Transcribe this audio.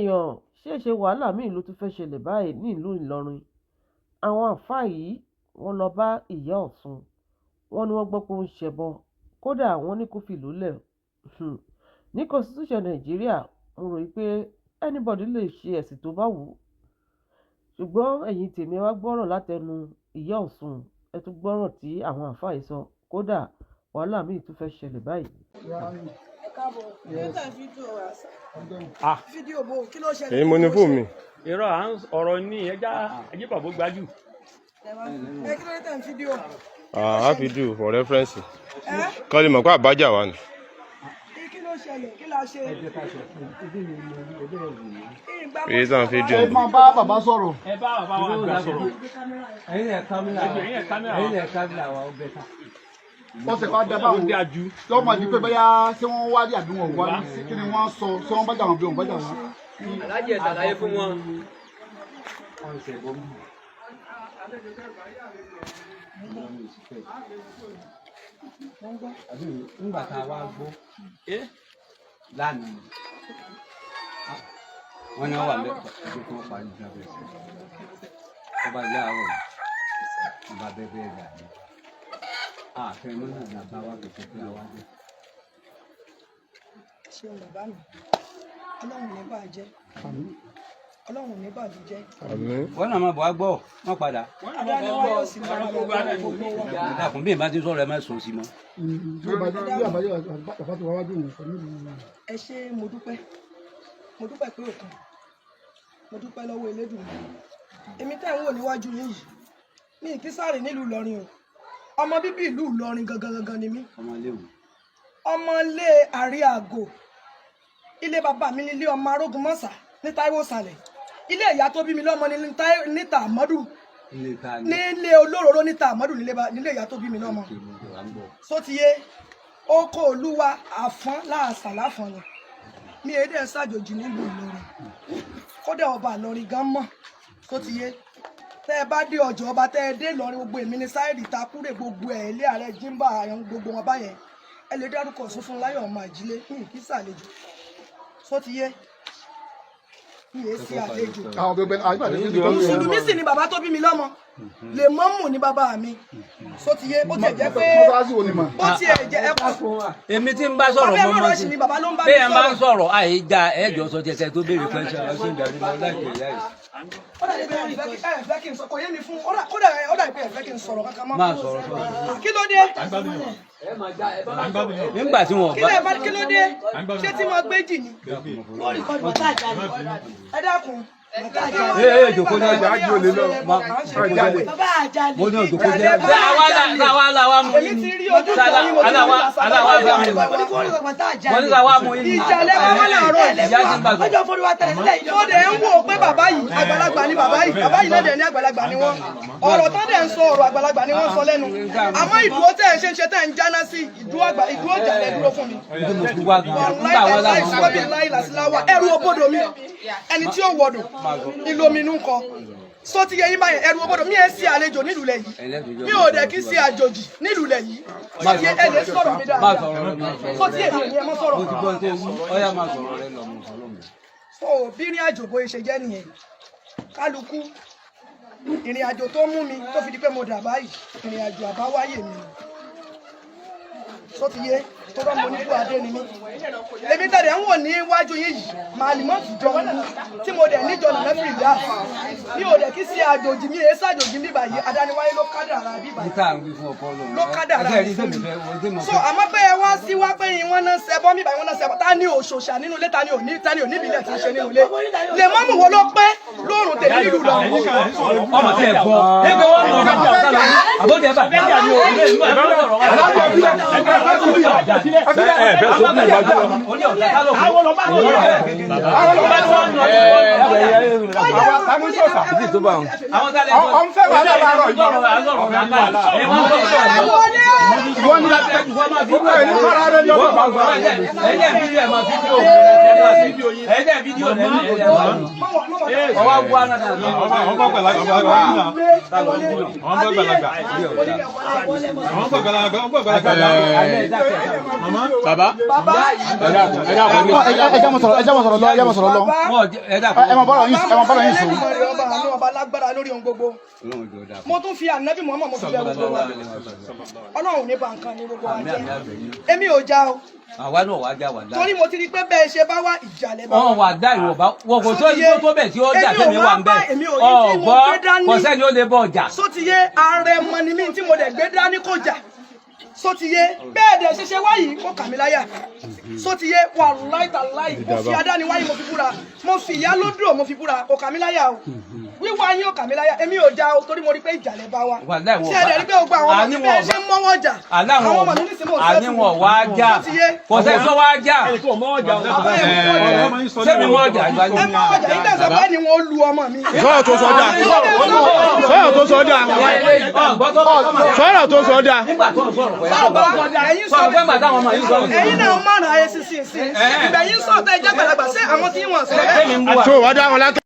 Èèyàn ṣèèṣe wàhálà miín ló tún fẹ́ẹ́ ṣẹlẹ̀ báyìí nílùú Ìlọrin. Àwọn àáfàá yìí wọ́n lọ́ọ́ bá ìyá Ọ̀sùn, wọn ní wọ́n gbọ́ pé ó ń ṣẹbọ, kódà wọ́n ní kó fìlú lẹ̀. Ní constitution Nàìjíríà, mo rò pé anybody lè ṣe ẹ̀sìn tó bá wù ú, ṣùgbọ́n ẹ̀yin tèmi, ẹ wá gbọ́rọ̀ látẹnu ìyá Ọ̀sùn, ẹ tún gbọ́rọ̀ tí àwọn àáfàá yìí sọ. Kódà wàhálà miín tún fẹ́ẹ́ ṣẹlẹ̀ báyìí. Ẹ káàbọ̀. Yes. Fídíò àṣà. Ah. Fídíò bò, kí ló ṣẹlẹ̀? Èyí mo ní fóònù mi. Irọ́ à ń ọ̀rọ̀ ní ẹja ẹjẹ́ bàbá gbájú. Ẹ kí ló dé tẹ̀ ń fídíò? Ah, a fi do for reference. Ẹ Kọ́ lè mọ̀ pé àbájá wà ní. Kí ló ṣẹlẹ̀? Kí la ṣe? Ìgbà Èyí tá à ń fídíò. Ẹ máa bá bàbá sọ̀rọ̀. Ẹ bá bàbá wa àgbà sọ̀rọ̀. Ẹ̀yin ẹ̀ kámílà wa. Ẹ̀yin ẹ̀ kámẹ́rà wa. Ẹ̀yin ẹ̀ kámílà wa, ó bẹ́tà. Wọ́n sì wá dábàá Ó wọn. dáa ju. Lọ́mọ di pé bóyá ṣé wọ́n wá rí àbí wọn ò wá rí, kí ni wọ́n sọ, ṣé wọ́n bá jà wọ́n bí wọ́n bá jà wọ́n. Alájẹ, ṣàlàyé fún wọn. Wọ́n ṣe bọ́ mú. Àbí ńgbà tá a wá gbọ́ lánàá, wọ́n ní wọ́n wà mẹ́ta ẹgbẹ́ tí wọ́n parí ìjà bẹ̀rẹ̀ sí. Ọba láàárọ̀ ọba bẹ́ẹ̀ bẹ́ẹ̀ rà ní. Àfẹ́ mọ́ náà la bá wá kẹ̀kẹ́ pé a wá dé. Ṣeun bàbá mi. Ọlọ́run ní bàjẹ́. Ọlọ́run ní bàjẹ́. Àmín. Wọ́n náà máa bọ̀ wá gbọ́, wọ́n padà. Adániwá yóò sì máa bá gbogbo wa. Dàkún bí ìbá ti sọ̀rọ̀, ẹ má sùn sí mọ́. Bí bàbá ti wá wájú òun pẹ̀lú ìlú. Ẹ ṣé, mo dúpẹ́. Mo dúpẹ́ pé òkun. Mo dúpẹ́ lọ́wọ́ Elédùmarè. Èmi tẹ́ ń wò níwájú yín yìí. Mi kì í sáré nílùú Ìlọrin o. Ọmọ bíbí ìlú Ìlọrin gangan gangan ni mí. Ọmọ léwu. Ọmọlé àríàgò, ilé bàbá mi nílé ọmọ arógunmọ́sà ní Táíwò Sàlẹ̀. Ilé ìyá tó bí mi lọ́mọ ní níta Àmọ́dù. Ilé ta ni? Nílé olóróró níta Àmọ́dù, nílé ìyá tó bí mi lọ́mọ. Kí ni wà ń bọ̀? Sótìyé oko olúwa àfọ́n láàṣà láfọ́n ni mi èdè ṣàjòjì nílùú Ìlọrin. Kódà ọba Ìlọrin gan mọ̀. Sótìyé, tẹ́ ẹ bá dé ọjọ́ ọba, tẹ́ ẹ dé Ìlọrin, gbogbo èmi ní sáìrì takúrè, gbogbo ẹ̀ ilé ààrẹ jímbà àwọn gbogbo wọn báyẹn, ẹ lè dárúkọ Ọ̀ṣun fún láyọ̀ ọmọ àjílé. Mi kì í ṣàlejò. Sótìyé, mi èé sí àlejò. Àwọn gbẹgbẹ àyípadà ní ìlú. Mùsùlùmí sì ni bàbá tó bí mi lọ́mọ, lè mọ́mù ní bàbá mi. Sótìyé, bó tiẹ̀ jẹ́ pé Mọ́sálásí wo ni mà? bó tiẹ̀ jẹ́ ẹ̀kọ́. Èmi tí ń bá sọ̀rọ̀ Bàbá ẹ mọ́ má mọ́ rush sí. mi, bàbá ló ń bá mi Bẹ́ẹ̀ bá ń sọ̀rọ̀. sọ̀rọ̀, àyè já ẹ̀jọ̀ sọ tiẹ̀ tó béèrè question ọ̀sùn ìdàrú lọ láìpẹ́ ìyá yìí. Ó dàbí pé ẹ fẹ́ kí n sọ, kò yé mi fún, kódà ó dàbí pé ẹ fẹ́ kí n sọ̀rọ̀ kankan mọ́. Máa sọ̀rọ̀, sọ̀rọ̀. Kí ló dé? Nígbà tí wọn Kí bá lè bá, kí ló dé? Ṣé tí mo gbé jì ni? Ẹ dákun. Ee, ee, jòkó ní ọjà, ájú olè lọ. Mo ní òjòkó jẹ́. Sáwa làwa mú Èmi yín ti ni. rí ojú tó yín, mo ti rí Aláwa àṣà. aláwa bá mú. Mo ní sáwa mú yín ni. Ìjà lẹ́wọ̀n wọn làárọ̀. Ìyá ti ń bá sọ̀rọ̀. Mo dẹ̀ ń wò pé bàbá yìí àgbàlagbà ni bàbá yìí, bàbá yìí náà dẹ̀ ní àgbàlagbà ni wọ́n. Ọ̀rọ̀ tó dẹ̀ ń sọ, ọ̀rọ̀ àgbàlagbà ni wọ́n sọ lẹ́nu. Àmọ́ ìdúró tẹ̀ ń ṣe ń ṣe tẹ̀ ń jáná sí ìdúró àgbà, ìdúró ìjà lẹ dúró fún mi. Ibi mo fi wá gan. Nígbà wọn Wàláì làwọn ń sọ́bì láì làsíláwà, ẹrù òbodò mi, ẹni tí ó wọdò ìlú omi inú kọ. Sọ ti yẹ yín báyẹn, ẹrù òbodò mi ẹ̀ ṣe àlejò nílùú lẹ̀ yìí. Mi ò dẹ̀ kí ṣe àjòjì nílùú lẹ̀ yìí. Sọ ti yẹ, ẹ lè sọ̀rọ̀ mi Máa dáadáa. sọ̀rọ̀ rẹ, máa sọ̀rọ̀. Sọ ti yẹ mi ò ní ẹ mọ́ sọ̀rọ̀. Mo ti gbọ́ tó wú. Ọ̀yá, máa sọ̀rọ̀ rẹ lọ, mo sọ̀rọ̀ mi. So bí ìrìn àjò bóyá ṣe jẹ́ nìyẹn. Kálukú ìrìn àjò tó mú mi tó fi di pé mo dà báyìí, ìrìn àjò àbáwáyé mi ni. Só ti yé, tó bá mo nílò adé ni mí. Èmi tẹ̀lé ń wò níwájú yín yìí, màálìmọ́ jọ tí mo dẹ̀ níjọ nàná fìrì dá mi ò dẹ̀ kí sí àjòjì mi, èé sàjòjì mi báyìí. Adániwáyé ló kádàrá bí báyìí. Níta ń wí fún ọkọ lòun. Ló kádàrá Ẹsẹ̀ rí tèmi fẹ́ wo tí mo so fẹ́. Àmọ́ pé ẹ wá sí wá pé ìwọ́n náà ṣẹbọ mi báyìí, wọ́n náà ṣẹbọ, ta ni òṣòṣà nínú ilé, ta ni òní ìbílẹ̀ tí ń ṣe nínú ilé? Lè mọ́mù wo ló pé lóòrùn tèmi nílùú lọ. Ọmọ tẹ gbọ́. Ẹgbẹ́ wọn mọ̀ ọ́n ọ̀tá lọ. Àbójẹ bá. Ẹ fẹ́ sọ fún ìwájú wa. Àwa ta ní sọ̀sà. Ọ̀ ń fẹ́ wàhálà láàárọ̀ yìí. Ìwọ ni ẹ̀ ní fara rẹ lọ́wọ́. Ẹ jẹ́ fídíò lẹ́nu ẹ̀ ẹ̀ ọwọ́ bu ara dà. Àwọn bá gbàlagbà. Àwọn bá gbàlagbà. Àwọn bá gbàlagbà. Àwọn bá gbàlagbà. Bàbá. Bàbá. Ẹ dákun, ẹ dákun. Ẹ jẹ́ mọ̀ sọ̀rọ̀, ẹ jẹ́ mọ̀ sọ̀rọ̀ lọ, ẹ jẹ́ mọ̀ sọ̀rọ̀ lọ. Ẹ mọ̀ bọ́rọ̀ yín, ẹ mọ̀ bọ́rọ̀ yín sùn. Elédùmarè ọba àánú, ọba lágbára lórí ohun gbogbo. Mo tún fi ànábì Muhammad, mo fi bẹ̀ gbogbo wa. Ọlọ́run ò ní ba nǹkan ní gbogbo wa jẹ́. Èmi ò já o. Àwa náà wàá já wà dá. Torí mo ti rí i pé bẹ́ẹ̀ ṣe bá wá ìjàlẹ̀ bá Wọn wá. wà dá ìwọ̀nba wọn kò tó yí tó bẹ̀ tí ó jà Èmi ò tẹ̀mí wà ń wá bá bẹ̀. èmi ò ní tí mo Ọ̀gbọ́ gbé dání. kò sẹ́ni ó lè bọ̀ ọjà. Sótìyé, ààrẹ mọ ni mí tí mo dẹ̀ gbé dání kò jà. Sótìyé, bẹ́ẹ̀ dẹ̀ ṣẹṣẹ wáyìí kò kà mí láyà. Sótìyé, wàláì tàláì, mo fi adáni wáyìí mo fi búra, mo fi ìyá lódò mo fi búra, kò kà mí láyà o. Wíwá yín ò kà mí láyà, èmi ò já o, torí mo rí pé ìjàlẹ̀ bá wa. Wàláì wọn Ṣé ẹ dẹ̀ rí pé gbogbo àwọn ọmọ Àní mi wọn bẹ́ẹ̀ ṣe ń mọ́wọ́ jà? Àní Àwọn ọmọ mi nísìnyí mò ń àní sẹ́tù. wọn wá já. Sótìyé. Kò sẹ́ni tó wá já. Ẹnìkan ò mọ́ ọjà o. Sẹ́mi wọ́n ọjà ìgbà Ẹ mọ́wọ́ jà, yín tẹ̀sán pé ni wọ́n lu ọmọ mi. Sọ̀rọ̀ tó sọ dáa. Sọ̀rọ̀ tó sọ dáa. Sọ̀rọ̀ tó sọ dáa. Nígbà tó ń sọ̀rọ̀ pẹ̀lú Bàbá, ẹ̀yin sọ̀rọ̀ pé màdá àwọn ọmọ yìí sọ̀rọ̀. Ẹ̀yin náà márùn-ún ayé sísìn sí. Ìgbẹ̀yìn sọ̀tẹ̀ jẹ́ gbàlagbà, ṣé àwọn tí wọ́n sọ bẹ́ẹ̀? Sẹ́mi ń bú wa. Tó wàá dá wọn lákẹ́.